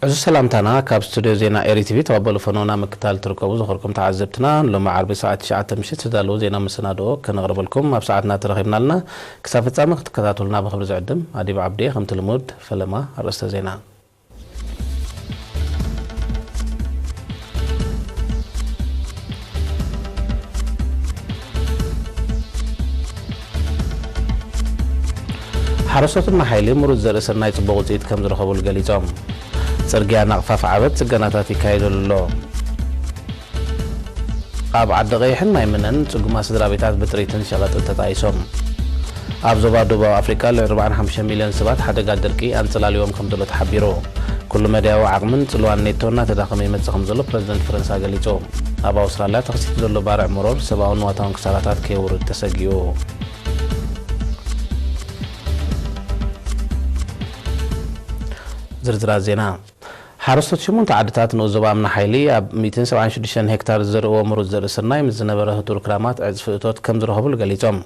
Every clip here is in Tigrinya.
እዚ ሰላምታና ካብ ስቱድዮ ዜና ኤሪ ቲቪ ተቐበሉ። ፈኖና ምክታል ትርከቡ ዝኸርኩም ተዓዘብትና፣ ንሎሚ ዓርቢ ሰዓት ትሽዓተ ምሽት ዝተዳለወ ዜና መሰናድኦ ከነቕርበልኩም ኣብ ሰዓትና ተረኺብና ኣለና። ክሳብ ፍጻመ ክትከታተሉና ብኽብሪ ዝዕድም ኣዲብ ዓብዴ። ከምቲ ልሙድ ፈለማ ኣርእስተ ዜና። ሓረስቶት ማይ ሓይሊ ምሩፅ ዘርኢ ስርናይ ፅቡቕ ውፅኢት ከም ዝረኸቡሉ ገሊፆም። ፅርግያ ናቕፋ ዓበት ፅገናታት ይካየደሉ ኣሎ። ኣብ ዓዲ ቀይሕን ማይ ምነን ፅጉማት ስድራ ቤታት ብጥሪትን ሸቐጥን ተጣይሶም። ኣብ ዞባ ደቡብ ኣፍሪቃ ልዕሊ ኣርባዓን ሓሙሽተ ሚልዮን ሰባት ሓደጋ ድርቂ ኣንፀላልዮም ከም ዘሎ ተሓቢሩ። ኩሉ መዳያዊ ዓቕምን ፅልዋን ኔቶ እናተዳኸመ ይመፅእ ከም ዘሎ ፕረዚደንት ፈረንሳ ገሊፁ። ኣብ ኣውስትራልያ ተኸሲቱ ዘሎ ባርዕ መሮር ሰብኣውን ንዋታውን ክሳራታት ከየውርድ ተሰጊኡ። ዝርዝራት ዜና። ሓረስቶት ሸሞንተ ዓድታት ንኡስ ዞባ ኣምና ሓይሊ ኣብ ሚእትን ሰብዓን ሽዱሽተን ሄክታር ዝዘርእዎ ምሩፅ ዘርኢ ስርናይ ምስ ዝነበረ ህቱር ክራማት ዕፅፊ እቶት ከም ዝረኸቡሉ ገሊፆም።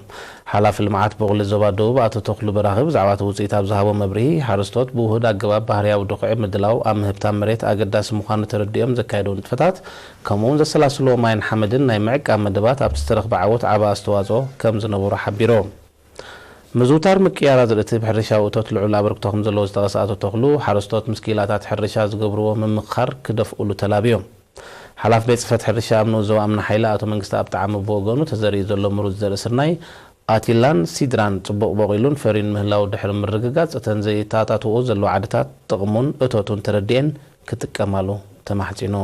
ሓላፊ ልምዓት ብቑሊ ዞባ ደቡብ ኣቶ ተኽሉ በራኺ ብዛዕባ እቲ ውፅኢት ኣብ ዝሃቦ መብርሂ፣ ሓረስቶት ብውሁድ ኣገባብ ባህርያዊ ድኹዒ ምድላው ኣብ ምህብታም መሬት ኣገዳሲ ምዃኑ ተረዲኦም ዘካየድዎ ንጥፈታት፣ ከምኡውን ዘሰላስልዎ ማይን ሓመድን ናይ ምዕቃብ መደባት ኣብቲ ዝተረኽበ ዓወት ዓቢ ኣስተዋፅኦ ከም ዝነበሮ ሓቢሩ። ምዝውታር ምቅያር ኣዝርእቲ ብሕርሻዊ እቶት ልዑል ኣበርክቶ ከም ዘለዎ ዝጠቐሰ ኣቶ ተኽሉ፣ ሓረስቶት ምስ ክኢላታት ሕርሻ ዝገብርዎ ምምኽኻር ክደፍኡሉ ተላብዮም። ሓላፊ ቤት ጽሕፈት ሕርሻ ኣብ ንኡስ ዞባ ኣምና ሓይሊ ኣቶ መንግስተኣብ ጠዓመ ብወገኑ፣ ተዘሪኡ ዘሎ ምሩጽ ዘርኢ ስርናይ ኣቲላን ሲድራን ጽቡቕ ቦቒሉን ፈርዩን ምህላዉ ድሕሪ ምርግጋጽ፣ እተን ዘይተኣታትዎ ዘለዋ ዓድታት ጥቕሙን እቶቱን ተረዲኤን ክጥቀማሉ ተማሕጺኑ።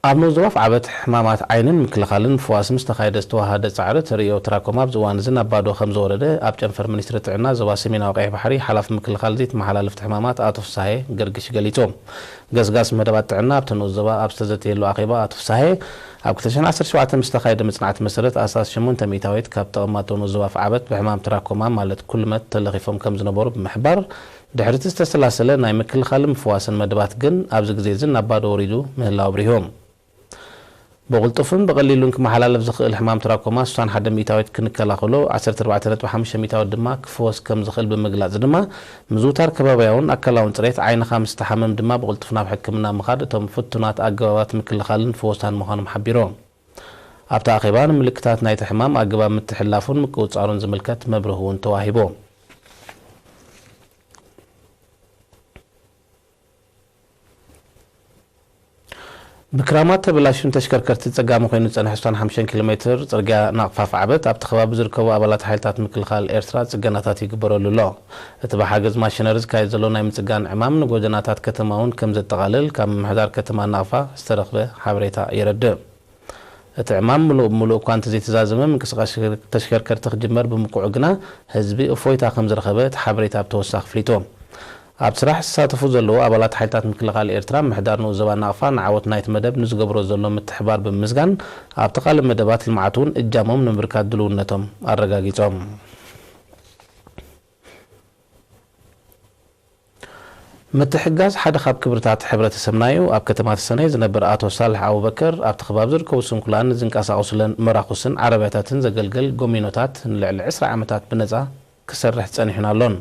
ኣብ ንኡስ ዞባ ኣፍዓበት ሕማማት ዓይንን ምክልኻልን ምፍዋስ ምስ ተኻየደ ዝተዋሃደ ጻዕሪ ተርእዮ ትራኮማ ኣብዚ እዋን እዚ ናብ ባዶ ከም ዝወረደ ኣብ ጨንፈር ሚኒስትሪ ጥዕና ዞባ ሰሜናዊ ቀይሕ ባሕሪ ሓላፊ ምክልኻል ዘይተመሓላለፍቲ ሕማማት ኣቶ ፍሳሄ ገርግሽ ገሊጹ። ገስጋስ መደባት ጥዕና ኣብቲ ንኡስ ዞባ ኣብ ዝተዘተየሉ ኣኼባ ኣቶ ፍሳሄ፣ ኣብ ክልተ ሽሕን ዓሰርተ ሸውዓተን ምስ ተኻየደ መጽናዕቲ መሰረት ኣስታት ሸሞንተ ሚእታዊት ካብ ተቐማጦ ንኡስ ዞባ ኣፍዓበት ብሕማም ትራኮማ ማለት ኩልመት ተለኺፎም ከም ዝነበሩ ብምሕባር፣ ድሕሪ እቲ ዝተሰላሰለ ናይ ምክልኻልን ምፍዋስን መደባት ግን ኣብዚ ግዜ እዚ ናብ ባዶ ወሪዱ ምህላው ኣብሪሁ። ብቕልጡፍን ብቐሊሉን ክመሓላለፍ ዝኽእል ሕማም ትራኮማ ስሳን ሓደ ሚእታዊት ክንከላኸሎ፣ ዓሰርተ ኣርባዕተ ነጥቢ ሓሙሽተ ሚእታዊት ድማ ክፍወስ ከም ዝኽእል ብምግላጽ ድማ፣ ምዝውታር ከባብያውን ኣካላውን ጽሬት፣ ዓይንኻ ምስ ተሓመም ድማ ብቕልጡፍ ናብ ሕክምና ምኻድ እቶም ፍቱናት ኣገባባት ምክልኻልን ፍወሳን ምዃኖም ሓቢሮም። ኣብቲ ኣኼባ ንምልክታት ናይቲ ሕማም ኣገባብ ምትሕልላፉን ምቁጽጻሩን ዝምልከት መብርሂ እውን ተዋሂቡ። ብክራማት ተበላሽዩን ተሽከርከርቲ ጸጋሚ ኮይኑ ዝጸንሐ ሱሳን ሓሙሽተን ኪሎ ሜትር ጽርግያ ናቕፋ ኣፍዓበት ኣብቲ ከባቢ ዝርከቡ ኣባላት ሓይልታት ምክልኻል ኤርትራ ጽገናታት ይግበረሉ ኣሎ። እቲ ብሓገዝ ማሽነሪ ዝካየድ ዘሎ ናይ ምጽጋን ዕማም ንጎደናታት ከተማ እውን ከም ዘጠቓልል ካብ ምምሕዳር ከተማ ናቕፋ ዝተረኽበ ሓበሬታ የረድእ። እቲ ዕማም ምሉእ ብምሉእ እኳ እንተዘይተዛዘመ፣ ምንቅስቓስ ተሽከርከርቲ ክጅመር ብምብቅዑ ግና ህዝቢ እፎይታ ከም ዝረኸበ እቲ ሓበሬታ ብተወሳኺ ኣፍሊጡ። ኣብ ስራሕ ዝሳተፉ ዘለዉ ኣባላት ሓይልታት ምክልኻል ኤርትራ፣ ምምሕዳር ንኡስ ዞባ ናቕፋ ንዓወት ናይቲ መደብ ንዝገብሮ ዘሎ ምትሕብባር ብምምስጋን፣ ኣብቲ ካልእ መደባት ልምዓት እውን እጃሞም ንምብርካት ድልውነቶም ኣረጋጊጾም። ምትሕግጋዝ ሓደ ካብ ክብርታት ሕብረተሰብና እዩ። ኣብ ከተማ ተሰነይ ዝነብር ኣቶ ሳልሕ ኣቡበከር፣ ኣብቲ ከባቢ ዝርከቡ ስንኩላን ንዝንቀሳቐሱለን መራኹስን ዓረብያታትን ዘገልግል ጎሚኖታት ንልዕሊ ዕስራ ዓመታት ብነጻ ክሰርሕ ጸኒሑን ኣሎን።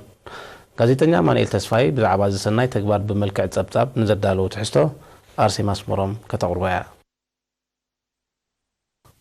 ጋዜጠኛ ኣማኑኤል ተስፋይ ብዛዕባ እዚ ሰናይ ተግባር ብመልክዕ ጸብጻብ ንዘዳለዎ ትሕዝቶ ኣርሴማ ኣስመሮም ከተቕርቦ እያ።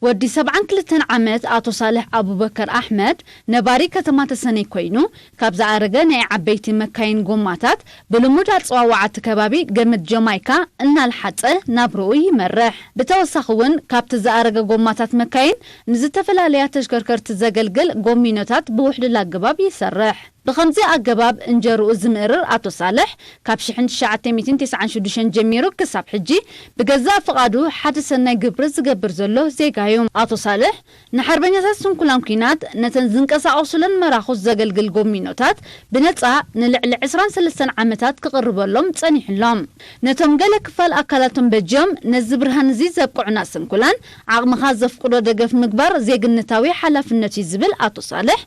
ወዲ ሰብዓን ክልተን ዓመት ኣቶ ሳልሕ ኣቡበከር ኣሕመድ ነባሪ ከተማ ተሰነይ ኮይኑ፣ ካብ ዝኣረገ ናይ ዓበይቲ መካይን ጎማታት ብልሙድ ኣጸዋውዓ እቲ ከባቢ ገመድ ጀማይካ እናልሓጸ ናብርኡ ይመርሕ። ብተወሳኺ እውን ካብቲ ዝኣረገ ጎማታት መካይን ንዝተፈላለያ ተሽከርከርቲ ዘገልግል ጎሚኖታት ብውሕሉል ኣገባብ ይሰርሕ። ብኸምዚ ኣገባብ እንጀርኡ ዝምእርር ኣቶ ሳልሕ፣ ካብ ሽሕን ትሽዓተ ሚእትን ተስዓን ሽዱሽተን ጀሚሩ ክሳብ ሕጂ ብገዛእ ፍቓዱ ሓደ ሰናይ ግብሪ ዝገብር ዘሎ ዜጋ እዩ። ኣቶ ሳልሕ፣ ንሓርበኛታት ስንኩላን ኲናት ነተን ዝንቀሳቐሱለን መራኹስ ዘገልግል ጎሚኖታት ብነጻ ንልዕሊ ዕስራን ሰለስተን ዓመታት ክቕርበሎም ጸኒሑሎም። ነቶም ገለ ክፋል ኣካላቶም በጅዮም ነዚ ብርሃን እዚ ዘብቅዑና ስንኩላን፣ ዓቕምኻ ዘፍቅዶ ደገፍ ምግባር ዜግነታዊ ሓላፍነት እዩ ዝብል ኣቶ ሳልሕ፣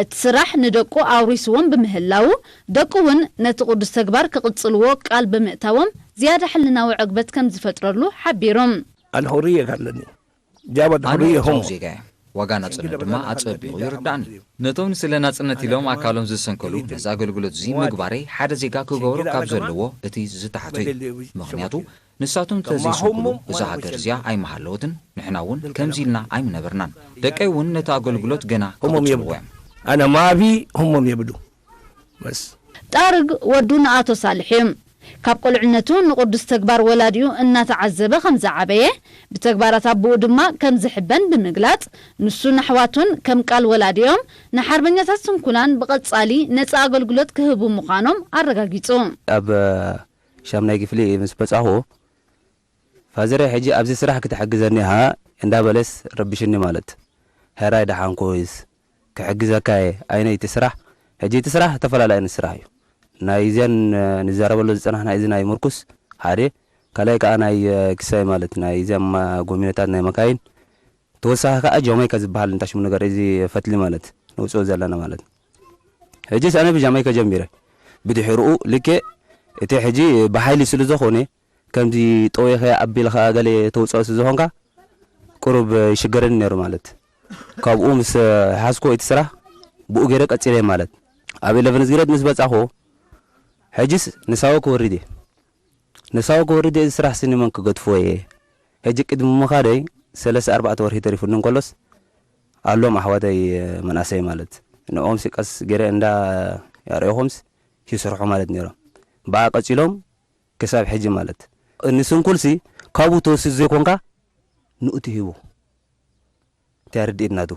እቲ ስራሕ ንደቁ ኣውሪስዎም ብምህላዉ፣ ደቁ እውን ነቲ ቅዱስ ተግባር ክቕጽልዎ ቃል ብምእታዎም ዝያዳ ሕልናዊ ዕግበት ከም ዝፈጥረሉ ሓቢሩ። ኣነ ሕርየት ኣለኒ። ጃባ ኣነ ሕርየ ኤርትራዊ ሆሞ። ዜጋ እየ። ዋጋ ናጽነት ድማ ኣጸቢቑ ይርዳእኒ። ነቶም ንስለ ናጽነት ኢሎም ኣካሎም ዝሰንከሉ ነዚ ኣገልግሎት እዚ ምግባረይ ሓደ ዜጋ ክገብሮ ካብ ዘለዎ እቲ ዝተሓቶ እዩ። ምኽንያቱ ንሳቶም ተዘይሰንክሉ እዛ ሃገር እዚኣ ኣይምሃለወትን፣ ንሕና እውን ከምዚ ኢልና ኣይምነበርናን። ደቀይ እውን ነቲ ኣገልግሎት ገና ክቕጽልዎ እዮም። ኣነ ማቢ ህሞም የብሉ መስ ጣርግ ወዱ ንኣቶ ሳልሕ እዩ። ካብ ቆልዕነቱ ንቕዱስ ተግባር ወላዲኡ እናተዓዘበ ከም ዝዓበየ፣ ብተግባራት ኣቦኡ ድማ ከም ዝሕበን ብምግላጽ፣ ንሱን ኣሕዋቱን ከም ቃል ወላዲኦም ንሓርበኛታት ስንኩላን ብቐጻሊ ነጻ ኣገልግሎት ክህቡ ምዃኖም ኣረጋጊጹ። ኣብ ሻምናይ ክፍሊ ምስ በጻኹ ፋዘረይ ሕጂ ኣብዚ ስራሕ ክትሕግዘኒ ሃ እንዳበለስ ረብሽኒ ማለት፣ ሕራይ ደሓን ኮይስ ክሕግዘካ እየ ኣይነ እቲ ስራሕ። ሕጂ እቲ ስራሕ ተፈላለየ ዓይነት ስራሕ እዩ። ናይ እዚያን ንዛረበሎ ዝጸናሕና እዚ ናይ ምርኩስ ሓደ፣ ካልኣይ ከዓ ናይ ክሳይ ማለት ናይ እዚያን ጎሚኖታት ናይ መካይን፣ ተወሳኺ ከዓ ጃማይካ ዝበሃል እንታሽሙ ነገር እዚ ፈትሊ ማለት ነውፅኦ ዘለና ማለት። ሕጂ ኣነ ብጃማይካ ጀሚረ፣ ብድሕርኡ ልኬ እቲ ሕጂ ብሓይሊ ስለ ዝኾነ ከምዚ ጠወይኸ ኣቢልኻ ገለ ተውፅኦ ስለ ዝኾንካ ቁሩብ ይሽገረኒ ነይሩ ማለት። ካብኡ ምስ ሓዝኮ እቲ ስራሕ ብኡ ገይረ ቀፂለ ማለት። ኣብ ኢለቨንስ ግሬድ ምስ በፃኹ ሕጂስ ንሳወ ክወርድ እየ። ንሳወ ክወርድ እየ፣ እዚ ስራሕ ስኒ መን ክገድፎ እየ። ሕጂ ቅድሚ ምኻደይ ሰለስተ ኣርባዕተ ወርሒ ተሪፉኒ እንከሎስ ኣሎም ኣሕዋተይ መናሰይ ማለት ንኦም ሲቀስ ገይረ እንዳ ያርእኹምስ ይስርሑ ማለት ነይሮም። ብኣ ቀፂሎም ክሳብ ሕጂ ማለት ንስንኩልሲ ካብኡ ተወስድ ዘይኮንካ ንኡ ትሂቡ። እንታይ ርድኢት ናቱ።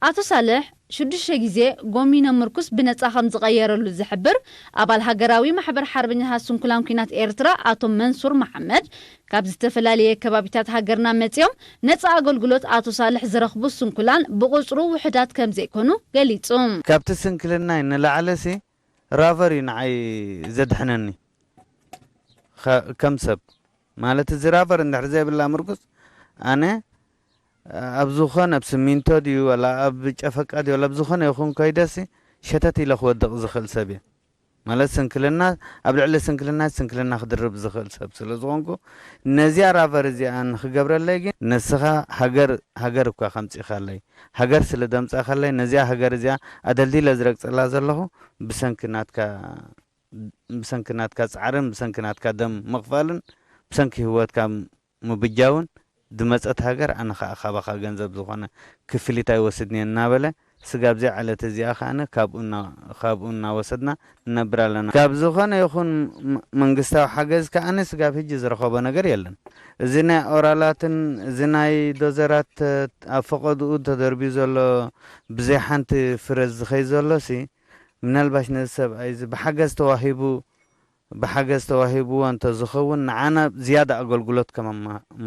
ኣቶ ሳልሕ ሽዱሽተ ግዜ ጎሚኖ ምርኩስ ብነጻ ከም ዝቐየረሉ ዝሕብር ኣባል ሃገራዊ ማሕበር ሓርበኛታት ስንኩላን ኲናት ኤርትራ ኣቶ መንሱር መሓመድ፣ ካብ ዝተፈላለየ ከባቢታት ሃገርና መጺኦም ነጻ ኣገልግሎት ኣቶ ሳልሕ ዝረኽቡ ስንኩላን ብቑጽሩ ውሑዳት ከም ዘይኮኑ ገሊጹ። ካብቲ ስንክልናይ ንላዕሊ ሲ ራቨር እዩ ንዓይ ዘድሕነኒ ከም ሰብ። ማለት እዚ ራቨር እንድሕር ዘይብላ ምርኩስ ኣነ ኣብ ዝኾነ ኣብ ስሚንቶ ድዩ ዋላ ኣብ ጨፈቃ ድዩ ዋላ ኣብ ዝኾነ ይኹን ከይደሲ ሸተት ኢለ ክወድቕ ዝኽእል ሰብ እየ። ማለት ስንክልና ኣብ ልዕሊ ስንክልና ስንክልና ክድርብ ዝኽእል ሰብ ስለ ዝኾንኩ ነዚኣ ራቨር እዚኣ ንክገብረለይ ግን ንስኻ ሃገር ሃገር እኳ ከምፂኻለይ ሃገር ስለ ደምፃኻለይ ነዚኣ ሃገር እዚኣ ኣደልዲለ ዝረግፀላ ዘለኹ ብሰንኪ ናትካ ብሰንኪ ናትካ ጻዕርን ብሰንኪ ናትካ ደም ምኽፋልን ብሰንኪ ህይወትካ ምብጃውን ዝመጸት ሃገር ኣነ ኸኣ ካባኻ ገንዘብ ዝኾነ ክፍሊት ኣይወስድን እየ እናበለ ስጋብ እዚኣ ዕለት እዚኣ ኸኣ ካብኡ እናወሰድና ንነብር ኣለና። ካብ ዝኾነ ይኹን መንግስታዊ ሓገዝ ከኣ ስጋብ ሕጂ ዝረኸቦ ነገር የለን። እዚ ናይ ኦራላትን እዚ ናይ ዶዘራት ኣብ ፈቐድኡ ተደርብዩ ዘሎ ብዘይ ሓንቲ ፍረ ዝኸይድ ዘሎሲ ምናልባሽ ነዚ ሰብኣይ እዚ ብሓገዝ ተዋሂቡ ብሓገዝ ተዋሂብዎ እንተዝኸውን ንዓና ዝያዳ ኣገልግሎት ከም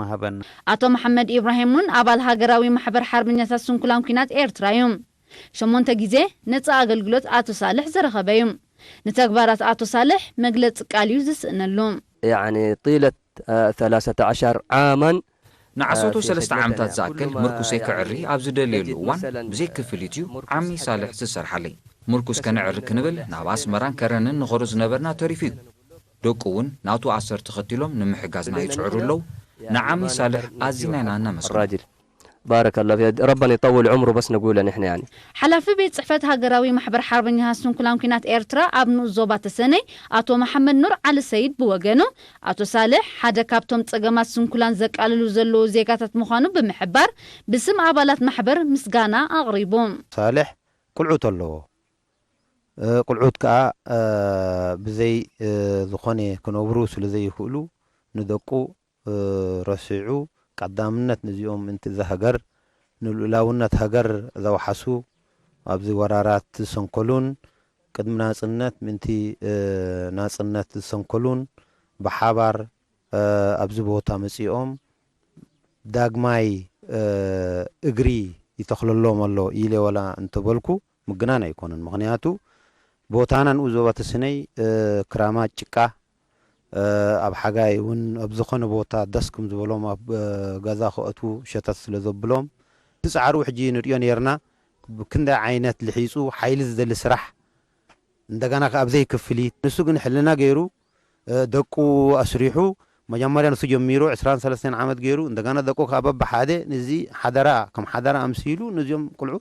ምሃበና። ኣቶ መሓመድ ኢብራሂም እውን ኣባል ሃገራዊ ማሕበር ሓርበኛታት ስንኩላን ኲናት ኤርትራ እዩ። ሸሞንተ ግዜ ነጻ ኣገልግሎት ኣቶ ሳልሕ ዝረኸበ እዩ። ንተግባራት ኣቶ ሳልሕ መግለጺ ቃል እዩ ዝስእነሉ። يعني طيلة ثلاثة عشر عاما ንዓሰርተ ሰለስተ ዓመታት ዝኣክል ምርኩሰይ ክዕሪ ኣብ ዝደልየሉ እዋን ብዘይ ክፍሊት እዩ ዓሚ ሳልሕ ዝሰርሓለይ። ምርኩስ ከነዕሪ ክንብል ናብ ኣስመራን ከረንን ንኸዶ ዝነበርና ተሪፉ እዩ። ደቁ እውን ናቱ ኣሰር ተኸቲሎም ንምሕጋዝና ይጽዕሩ ኣለዉ። ንዓሚ ሳልሕ ኣዚና ኢና እነመስግኖ። الراجل بارك الله فيه ربنا يطول عمره بس نقول نحن يعني ሓላፊ ቤት ጽሕፈት ሃገራዊ ማሕበር ሓርበኛታት ስንኩላን ኲናት ኤርትራ ኣብ ንኡስ ዞባ ተሰነይ ኣቶ መሓመድ ኑር ዓሊ ሰይድ ብወገኑ፣ ኣቶ ሳልሕ ሓደ ካብቶም ጸገማት ስንኩላን ዘቃልሉ ዘለዉ ዜጋታት ምዃኑ ብምሕባር፣ ብስም ኣባላት ማሕበር ምስጋና ኣቕሪቡ። ሳልሕ ቁልዑት ኣለዎ። ቁልዑት ከኣ ብዘይ ዝኾነ ክነብሩ ስለ ዘይኽእሉ ንደቁ ረሲዑ ቀዳምነት ነዚኦም ምእንቲ እዛ ሃገር ንልኡላውነት ሃገር ዘውሓሱ ኣብዚ ወራራት ዝሰንከሉን ቅድሚ ናጽነት ምእንቲ ናጽነት ዝሰንከሉን ብሓባር ኣብዚ ቦታ መጺኦም ዳግማይ እግሪ ይተኽለሎም ኣሎ ኢለ ዋላ እንተበልኩ ምግናን ኣይኮነን። ምኽንያቱ ቦታና ንኡስ ዞባ ተሰነይ ክራማት ጭቃ ኣብ ሓጋይ እውን ኣብ ዝኾነ ቦታ ደስ ከም ዝበሎም ኣብ ገዛ ክኣትዉ ሸተት ስለ ዘብሎም እቲ ጻዕርኡ ሕጂ ንርእዮ ነይርና። ብክንደይ ዓይነት ልሒጹ ሓይሊ ዝደሊ ስራሕ እንደገና ከኣ ብዘይ ክፍሊት ንሱ ግን ሕልና ገይሩ ደቁ ኣስሪሑ መጀመርያ ንሱ ጀሚሩ ዕስራን ሰለስተን ዓመት ገይሩ፣ እንደገና ደቁ ከዓ በብሓደ ንዚ ሓደራ፣ ከም ሓደራ ኣምሲሉ ነዚኦም ቁልዑ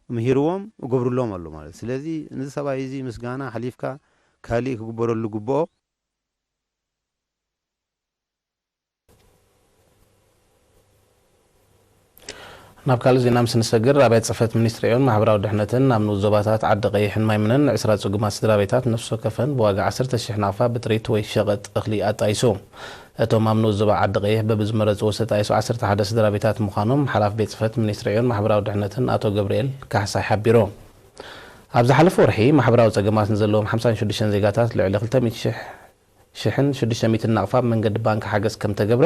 ምሂርዎም እገብርሎም ኣሎ ማለት። ስለዚ ነዚ ሰብኣይ እዚ ምስጋና ሓሊፍካ ካሊእ ክግበረሉ ግብኦ። ናብ ካልእ ዜና ምስ ንሰግር፣ ራብያት ጽሕፈት ሚኒስትሪ ዕዮን ማሕበራዊ ድሕነትን ኣብ ንኡስ ዞባታት ዓዲ ቀይሕን ማይምነን ንዕስራ ጽጉማት ስድራ ቤታት ነፍሲ ወከፈን ብዋጋ ዓሰርተ ሽሕ ናቕፋ ብጥሪት ወይ ሸቐጥ እኽሊ ኣጣይሱ። እቶም ኣብ ንኡስ ዞባ ዓዲ ቀይሕ በብዝመረጽዎ ዝተጣየሱ ዓሰርተ ሓደ ስድራ ቤታት ምዃኖም ሓላፊ ቤት ጽሕፈት ሚኒስትሪ ዕዮን ማሕበራዊ ድሕነትን ኣቶ ገብርኤል ካሕሳይ ሓቢሩ። ኣብ ዝሓለፈ ወርሒ ማሕበራዊ ጸገማት ንዘለዎም ሓምሳን ሽዱሽተን ዜጋታት ልዕሊ ክልተ ሚእቲ ሽሕ ሽሕን ሽዱሽተ ሚእትን ናቕፋ ብመንገዲ ባንክ ሓገዝ ከም ተገብረ፣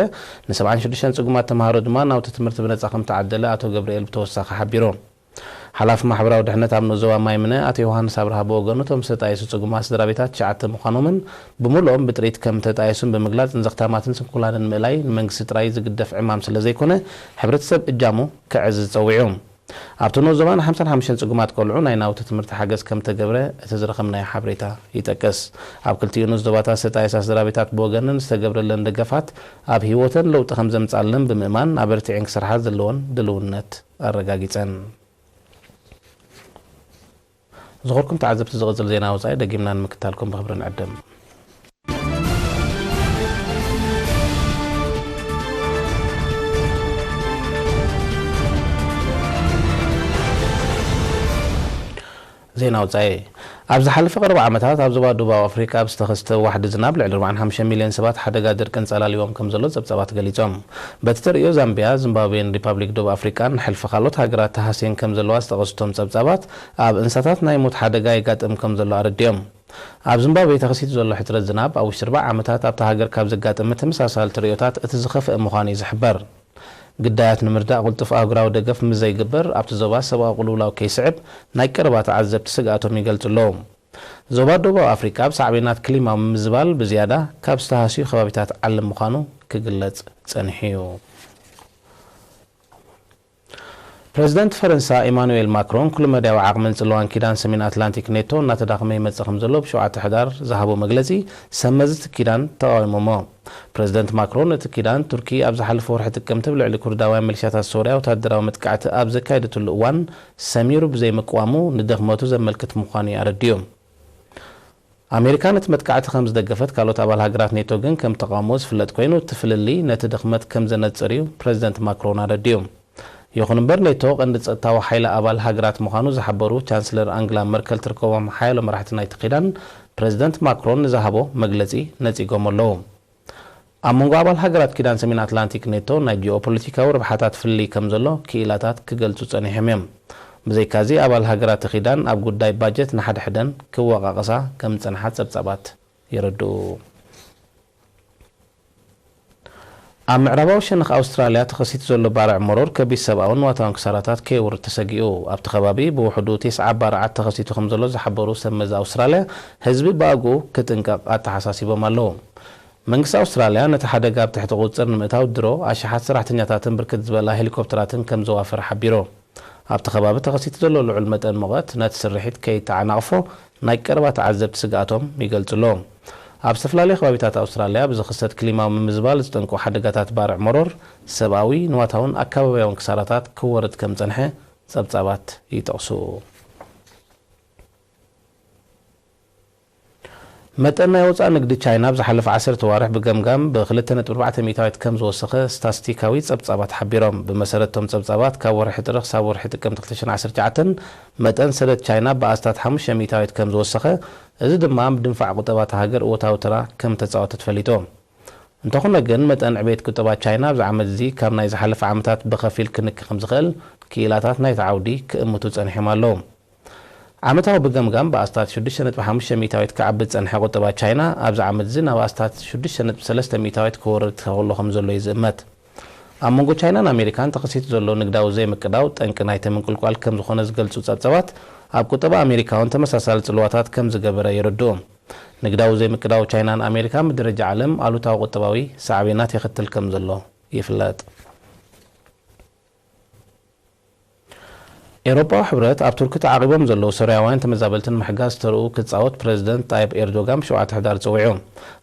ን ሰብዓን ሽዱሽተን ጽጉማት ተምሃሮ ድማ ናውቲ ትምህርቲ ብነጻ ከም ተዓደለ ኣቶ ገብርኤል ብተወሳኺ ሓቢሩ። ሓላፊ ማሕበራዊ ድሕነት ኣብ ንኡስ ዞባ ማይምነ ኣቶ ዮሃንስ ኣብርሃ ብወገኑ፣ እቶም ዝተጣየሱ ጽጉማት ስድራ ቤታት ትሽዓተ ምዃኖምን ብምሉኦም ብጥሪት ከም ተጣየሱን ብምግላጽ፣ ንዘኽታማትን ስንኩላንን ምእላይ ንመንግስቲ ጥራይ ዝግደፍ ዕማም ስለ ዘይኮነ፣ ሕብረተሰብ እጃሙ ከዕዝዝ ጸዊዑ። ኣብቲ ንኡስ ዞባ ን ሓምሳን ሓሙሽተን ጽጉማት ቆልዑ ናይ ናውቲ ትምህርቲ ሓገዝ ከም ተገብረ እቲ ዝረኸብናዮ ሓበሬታ ይጠቅስ። ኣብ ክልቲኡ ንኡስ ዞባታት ዝተጣየሳ ስድራ ቤታት ብወገነን ዝተገብረለን ደገፋት ኣብ ህይወተን ለውጢ ከም ዘምጻለን ብምእማን፣ ኣበርቲዐን ክሰርሓ ዘለወን ድልውነት ኣረጋጊጸን። ዝኸበርኩም ተዓዘብቲ፣ ዝቕጽል ዜና ወጻኢ ደጊምና ንምክታልኩም ብኽብሪ ንዕድም። ዜና ወጻኢ። ኣብ ዝሓለፈ ቀረባ ዓመታት ኣብ ዞባ ደቡባዊ ኣፍሪቃ ኣብ ዝተኸስተ ዋሕዲ ዝናብ ልዕሊ ኣርባዓን ሓሙሽተ ሚልዮን ሰባት ሓደጋ ድርቂ እንጸላሊዎም ከም ዘሎ ጸብጻባት ገሊጾም። በቲ ተርእዮ ዛምቢያ፣ ዚምባብዌን ሪፓብሊክ ደቡብ ኣፍሪቃን ሕልፊ ካልኦት ሃገራት ተሃስየን ከም ዘለዋ ዝጠቐሱ እቶም ጸብጻባት፣ ኣብ እንስሳታት ናይ ሞት ሓደጋ የጋጥም ከም ዘሎ ኣረዲኦም። ኣብ ዚምባብዌ ተኸሲቱ ዘሎ ሕጽረት ዝናብ ኣብ ውሽጢ ኣርባዓ ዓመታት ኣብታ ሃገር ካብ ዘጋጠመ ተመሳሳሊ ተርእዮታት እቲ ዝኸፍአ ምዃኑ እዩ ዝሕበር። ግዳያት ንምርዳእ ቅልጡፍ ኣህጉራዊ ደገፍ ምስ ዘይግበር፣ ኣብቲ ዞባ ሰብኣዊ ቅልውላው ከይስዕብ ናይ ቀረባ ተዓዘብቲ ስግኣቶም ይገልጹ ኣለዉ። ዞባ ደቡብ ኣፍሪቃ ብሳዕቤናት ክሊማዊ ምምዝባል ብዝያዳ ካብ ዝተሃስዩ ከባቢታት ዓለም ምዃኑ ክግለጽ ጸኒሑ እዩ። ፕረዚደንት ፈረንሳ ኢማኑኤል ማክሮን፣ ኩለመዳያዊ ዓቕምን ጽልዋን ኪዳን ሰሜን ኣትላንቲክ ኔቶ እናተዳኸመ ይመጽእ ከም ዘሎ ብሸውዓተ ሕዳር ዝሃቦ መግለጺ፣ ሰብ መዚ እቲ ኪዳን ተቓዊሞሞ። ፕረዚደንት ማክሮን፣ እቲ ኪዳን፣ ቱርኪ ኣብ ዝሓለፈ ወርሒ ጥቅምቲ ብልዕሊ ኩርዳውያን ሚሊሻታት ሶርያ ወተሃደራዊ መጥቃዕቲ ኣብ ዘካየደትሉ እዋን ሰሚሩ ብዘይምቅዋሙ ንድኽመቱ ዘመልክት ምዃኑ እዩ ኣረዲኡ። ኣሜሪካ ነቲ መጥቃዕቲ ከም ዝደገፈት፣ ካልኦት ኣባል ሃገራት ኔቶ ግን ከም ተቓውሞ ዝፍለጥ ኮይኑ፣ እቲ ፍልልይ ነቲ ድኽመት ከም ዘነጽር እዩ ፕረዚደንት ማክሮን ኣረዲኡ። ይኹን እምበር፣ ኔቶ ቀንዲ ጸጥታዊ ሓይሊ ኣባል ሃገራት ምዃኑ ዝሓበሩ ቻንስለር ኣንግላ መርከል ትርከቦም ሓያሎ መራሕቲ ናይቲ ኪዳን፣ ፕረዚደንት ማክሮን ንዝሃቦ መግለጺ ነጺጎም ኣለዉ። ኣብ መንጎ ኣባል ሃገራት ኪዳን ሰሜን ኣትላንቲክ ኔቶ ናይ ጂኦፖለቲካዊ ረብሓታት ፍልልይ ከም ዘሎ ክኢላታት ክገልጹ ጸኒሖም እዮም። ብዘይካዚ፣ ኣባል ሃገራት እቲ ኪዳን ኣብ ጉዳይ ባጀት ንሓድሕደን ክወቃቐሳ ከም ዝጸንሓ ጸብጻባት የረድኡ። ኣብ ምዕራባዊ ሸነኽ ኣውስትራልያ ተኸሲቱ ዘሎ ባርዕ መሮር ከቢድ ሰብኣውን ንዋታውን ክሳራታት ከየውርድ ተሰጊኡ። ኣብቲ ከባቢ ብውሕዱ ቴስዓ ባርዓት ተኸሲቱ ከም ዘሎ ዝሓበሩ ሰብ መዚ ኣውስትራልያ፣ ህዝቢ ብኣግኡ ክጥንቀቕ ኣተሓሳሲቦም ኣለዉ። መንግስቲ ኣውስትራልያ ነቲ ሓደጋ ኣብ ትሕቲ ቁጽጽር ንምእታው ድሮ ኣሽሓት ሰራሕተኛታትን ብርክት ዝበላ ሄሊኮፕተራትን ከም ዘዋፈረ ሓቢሩ። ኣብቲ ከባቢ ተኸሲቱ ዘሎ ልዑል መጠን ሙቐት ነቲ ስርሒት ከይተዓናቕፎ ናይ ቀረባ ተዓዘብቲ ስግኣቶም ይገልጹ ኣለዉ። ኣብ ዝተፈላለዩ ከባቢታት ኣውስትራልያ ብዝኽሰት ክሊማዊ ምምዝባል ዝጠንቁ ሓደጋታት ባርዕ መሮር ሰብኣዊ፣ ንዋታውን ኣካባብያውን ክሳራታት ክወርድ ከም ዝጸንሐ ጸብጻባት ይጠቕሱ። መጠን ናይ ወጻኢ ንግዲ ቻይና ኣብ ዝሓለፈ ዓሰርተ ዋርሕ ብገምጋም ብክልተ ነጥቢ ኣርባዕተ ሚእታዊት ከም ዝወሰኸ ስታስቲካዊ ጸብጻባት ሓቢሮም። ብመሰረት እቶም ጸብጻባት፣ ካብ ወርሒ ጥሪ ክሳብ ወርሒ ጥቅምቲ ክልተ ሽሕን ዓሰርተ ትሽዓተን መጠን ሰደድ ቻይና ብኣስታት ሓሙሽተ ሚእታዊት ከም ዝወሰኸ፣ እዚ ድማ ኣብ ድንፋዕ ቁጠባ እታ ሃገር እወታዊ ተራ ከም ተጻወተ ተፈሊጡ። እንተኾነ ግን፣ መጠን ዕቤት ቁጠባ ቻይና ኣብዚ ዓመት እዚ ካብ ናይ ዝሓለፈ ዓመታት ብኸፊል ክንኪ ከም ዝኽእል ክኢላታት ናይቲ ዓውዲ ክእምቱ ጸኒሖም ኣለዉ። ዓመታዊ ብገምጋም ብኣስታት ሽዱሽተ ነጥቢ ሓሙሽተ ሚእታዊት ክዓቢ ዝጸንሐ ቁጠባ ቻይና፣ ኣብዚ ዓመት እዚ ናብ ኣስታት ሽዱሽተ ነጥቢ ሰለስተ ሚእታዊት ክወርድ ተኽእሎ ከም ዘሎ እዩ ዝእመት። ኣብ መንጎ ቻይናን ኣሜሪካን ተኸሲቱ ዘሎ ንግዳዊ ዘይምቅዳው ጠንቂ ናይቲ ምንቁልቋል ከም ዝኾነ ዝገልጹ ጸብጻባት፣ ኣብ ቁጠባ ኣሜሪካ እውን ተመሳሳሊ ጽልዋታት ከም ዝገበረ የረድኡ። ንግዳዊ ዘይምቅዳው ቻይናን ኣሜሪካን ብደረጃ ዓለም ኣሉታዊ ቁጠባዊ ሳዕቤናት የኸትል ከም ዘሎ ይፍለጥ። ኤውሮጳዊ ሕብረት ኣብ ቱርኪ ተዓቒቦም ዘለዉ ሶርያውያን ተመዛበልትን ምሕጋዝ ተርኡ ክጻወት ፕረዚደንት ጣይብ ኤርዶጋን ብ ሸውዓተ ሕዳር ጸዊዑ።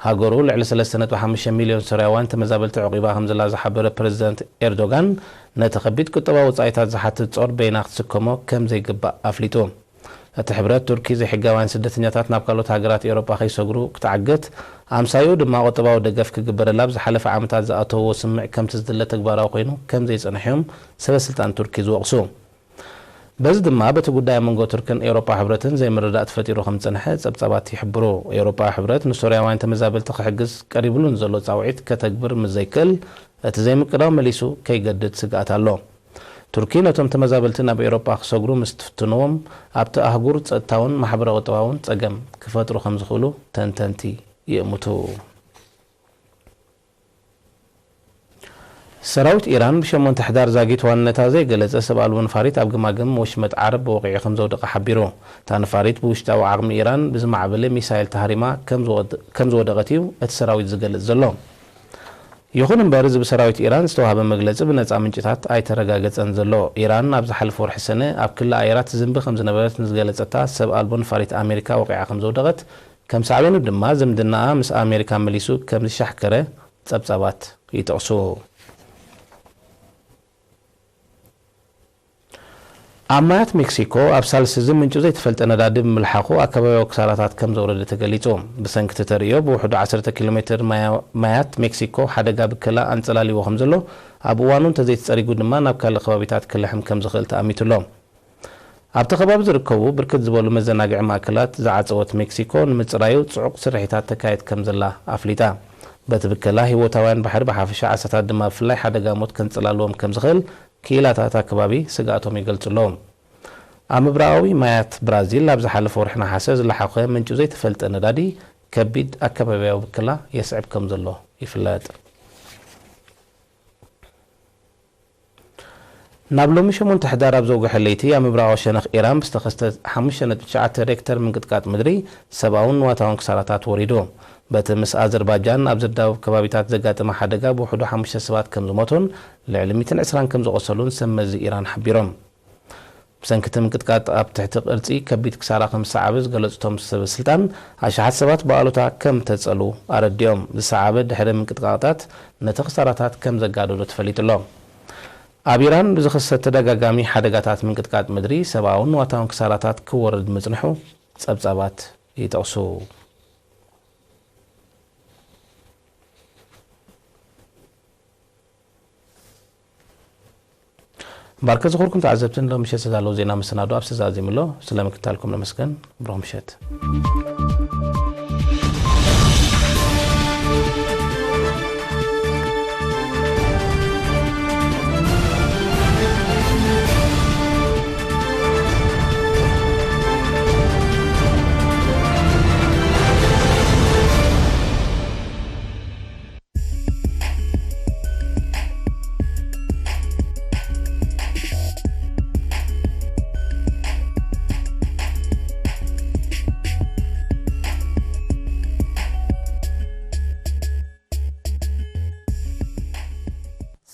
ሃገሩ ልዕሊ ሰለስተ ነጥቢ ሓሙሽተ ሚልዮን ሶርያውያን ተመዛበልቲ ዕቒባ ከም ዘላ ዝሓበረ ፕረዚደንት ኤርዶጋን፣ ነቲ ከቢድ ቁጠባዊ ወጻኢታት ዝሓትት ጾር በይና ክትስከሞ ከም ዘይግባእ ኣፍሊጡ። እቲ ሕብረት፣ ቱርኪ ዘይሕጋውያን ስደተኛታት ናብ ካልኦት ሃገራት ኤውሮጳ ከይሰግሩ ክትዓግት፣ ኣምሳይኡ ድማ ቁጠባዊ ደገፍ ክግበረላ ኣብ ዝሓለፈ ዓመታት ዝኣተውዎ ስምምዕ ከምቲ ዝድለ ተግባራዊ ኮይኑ ከም ዘይጸንሐ እዮም ሰበ ስልጣን ቱርኪ ዝወቕሱ። በዚ ድማ በቲ ጉዳይ ኣብ መንጎ ቱርክን ኤውሮጳ ሕብረትን ዘይምርዳእ ተፈጢሩ ከም ዝጸንሐ ጸብጻባት ይሕብሩ። ኤውሮጳ ሕብረት ንሶርያውያን ተመዛበልቲ ክሕግዝ ቀሪብሉ ንዘሎ ጻውዒት ከተግብር ምስ ዘይክእል፣ እቲ ዘይምቅዳው መሊሱ ከይገድድ ስግኣት ኣሎ። ቱርኪ ነቶም ተመዛበልቲ ናብ ኤውሮጳ ክሰግሩ ምስ ትፍትንዎም፣ ኣብቲ ኣህጉር ጸጥታውን ማሕበረ-ቁጠባውን ጸገም ክፈጥሩ ከም ዝኽእሉ ተንተንቲ ይእምቱ። ሰራዊት ኢራን ብ ሸሞንተ ሕዳር ዛጊት ዋንነታ ዘይገለጸ ሰብ ኣልቦ ነፋሪት ኣብ ግማግም ወሽመጥ ዓረብ ወቒዑ ከም ዘውደቐ ሓቢሩ። እታ ነፋሪት ብውሽጣዊ ዓቕሚ ኢራን ብዝማዕበለ ሚሳይል ተሃሪማ ከም ዝወድ-፣ ከም ዝወደቐት እዩ እቲ ሰራዊት ዝገልጽ ዘሎ። ይኹን እምበር፣ እዚ ብሰራዊት ኢራን ዝተዋህበ መግለጺ ብነጻ ምንጭታት ኣይተረጋገጸን ዘሎ። ኢራን ኣብ ዝሓለፈ ወርሒ ሰነ ኣብ ክሊ ኣየራት ትዝንቢ ከም ዝነበረት ንዝገለጸታ ሰብ ኣልቦ ነፋሪት ኣሜሪካ ወቒዓ ከም ዘውደቐት፣ ከም ሳዕቤኑ ድማ ዝምድናኣ ምስ ኣሜሪካ መሊሱ ከም ዝሻሕከረ ጸብጻባት ይጠቕሱ። ኣብ ማያት ሜክሲኮ ኣብ ሳልስቲ እዚ ምንጩ ዘይተፈልጠ ነዳዲ ብምልሓኹ ኣከባቢያዊ ክሳራታት ከም ዘውረደ ተገሊጹ። ብሰንኪ እቲ ተርእዮ ብውሕዱ ዓሰርተ ኪሎ ሜትር ማያ-፣ ማያት ሜክሲኮ ሓደጋ ብከላ ኣንጸላልይዎ ከም ዘሎ፣ ኣብ እዋኑ እንተዘይተጸሪጉ ድማ ናብ ካልእ ከባቢታት ክልሕም ከም ዝኽእል ተኣሚቱ ኣሎ። ኣብቲ ከባቢ ዝርከቡ ብርክት ዝበሉ መዘናግዒ ማእከላት ዝዓጸወት ሜክሲኮ፣ ንምጽራዩ ጽዑቕ ስርሒታት ተካይድ ከም ዘላ ኣፍሊጣ። በቲ ብከላ፣ ህይወታውያን ባሕሪ ብሓፈሻ፣ ዓሳታት ድማ ብፍላይ ሓደጋ ሞት ከንጸላልዎም ከም ዝኽእል ክኢላታት ኣከባቢ ስግኣቶም ይገልጹ ኣለዉ። ኣብ ምብራቓዊ ማያት ብራዚል ኣብ ዝሓለፈ ወርሒ ነሓሰ ዝለሓኸ ምንጩ ዘይተፈልጠ ነዳዲ ከቢድ ኣከባቢያዊ ብከላ የስዕብ ከም ዘሎ ይፍለጥ። ናብ ሎሚ ሸሞንተ ሕዳር ኣብ ዘውግሐ ለይቲ ኣብ ምብራቓዊ ሸነኽ ኢራን ብዝተኸስተ ሓሙሽተ ነጥቢ ትሽዓተ ሬክተር ምንቅጥቃጥ ምድሪ ሰብኣውን ንዋታውን ክሳራታት ወሪዱ። በቲ ምስ ኣዘርባጃን ኣብ ዝዳወብ ከባቢታት ዘጋጠመ ሓደጋ ብውሕዱ ሓሙሽተ ሰባት ከም ዝሞቱን ልዕሊ ሚእትን ዕስራን ከም ዝቖሰሉን ሰብ መዚ ኢራን ሓቢሮም። ብሰንኪ እቲ ምንቅጥቃጥ ኣብ ትሕቲ ቅርጺ ከቢድ ክሳራ ከም ዝሰዓበ ዝገለጹ እቶም ሰበ ስልጣን፣ ኣሽሓት ሰባት ብኣሉታ ከም ተጸልዉ ኣረዲኦም። ዝሰዓበ ድሕሪ ምንቅጥቃጣት ነቲ ክሳራታት ከም ዘጋደዶ ተፈሊጡ ኣሎ። ኣብ ኢራን ብዝኽሰት ተደጋጋሚ ሓደጋታት ምንቅጥቃጥ ምድሪ ሰብኣውን ንዋታውን ክሳራታት ክወርድ ምጽንሑ ጸብጻባት ይጠቕሱ። እምበኣርከ ዝኸበርኩም ተዓዘብቲ፣ ንሎሚ ምሸት ዝተዳለወ ዜና መሰናዶ ኣብዚ ተዛዚሙ ኣሎ። ስለ ምክትታልኩም ነመስግን። ብሩኽ ምሸት።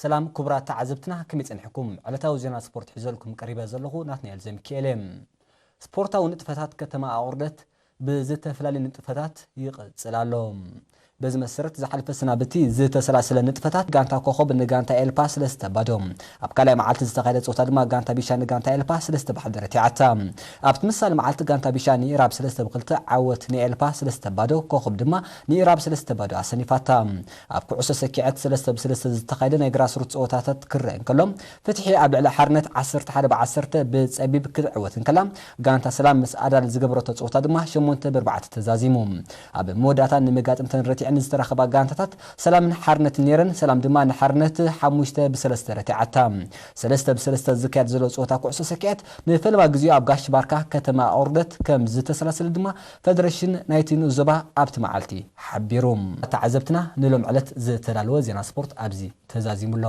ሰላም ክቡራት ተዓዘብትና፣ ከመይ ጸኒሕኩም? ዕለታዊ ዜና ስፖርት ሒዘልኩም ቀሪበ ዘለኹ ናትናኤል ዘሚካኤል እየ። ስፖርታዊ ንጥፈታት ከተማ ኣቑርደት ብዝተፈላለዩ ንጥፈታት ይቕጽል ኣሎ። በዚ መሰረት ዝሓለፈ ሰናብቲ ዝተሰላሰለ ንጥፈታት ጋንታ ኮኸብ ንጋንታ ኤልፓ ሰለስተ ባዶ። ኣብ ካልኣይ መዓልቲ ዝተኻየደ ጸወታ ድማ ጋንታ ቢሻ ንጋንታ ኤልፓ ሰለስተ ብሓደ ረቲዓታ። ኣብቲ ምሳሌ መዓልቲ ጋንታ ቢሻ ንኢራብ ሰለስተ ብክልተ ዓወት ንኤልፓ ሰለስተ ባዶ፣ ኮኸብ ድማ ንኢራብ ሰለስተ ባዶ ኣሰኒፋታ። ኣብ ኩዕሶ ሰኪዐት ሰለስተ ብሰለስተ ዝተኻየደ ናይ ግራስሩት ጸወታታት ክረአ እንከሎ፣ ፍትሒ ኣብ ልዕሊ ሓርነት ዓሰርተ ሓደ ብዓሰርተ ብጸቢብ ክትዕወት እንከላ፣ ጋንታ ሰላም ምስ ኣዳል ዝገበረቶ ጸወታ ድማ ሸሞንተ ብኣርባዕተ ተዛዚሙ። ኣብ መወዳእታ ንመጋጥምተን ረቲዐን ዝተረኸባ ጋንታታት ሰላምን ሓርነትን ነይረን፣ ሰላም ድማ ንሓርነት ሓሙሽተ ብሰለስተ ረቲዓታ። ሰለስተ ብሰለስተ ዝካየድ ዘሎ ጸወታ ኩዕሶ ሰኪዐት ንፈለማ ግዜኡ ኣብ ጋሽ ባርካ ከተማ ኣቑርደት ከም ዝተሰላሰለ ድማ ፈደረሽን ናይቲ ንኡስ ዞባ ኣብቲ መዓልቲ ሓቢሩ። ተዓዘብትና፣ ንሎም ዕለት ዝተዳለወ ዜና ስፖርት ኣብዚ ተዛዚሙ ኣሎ።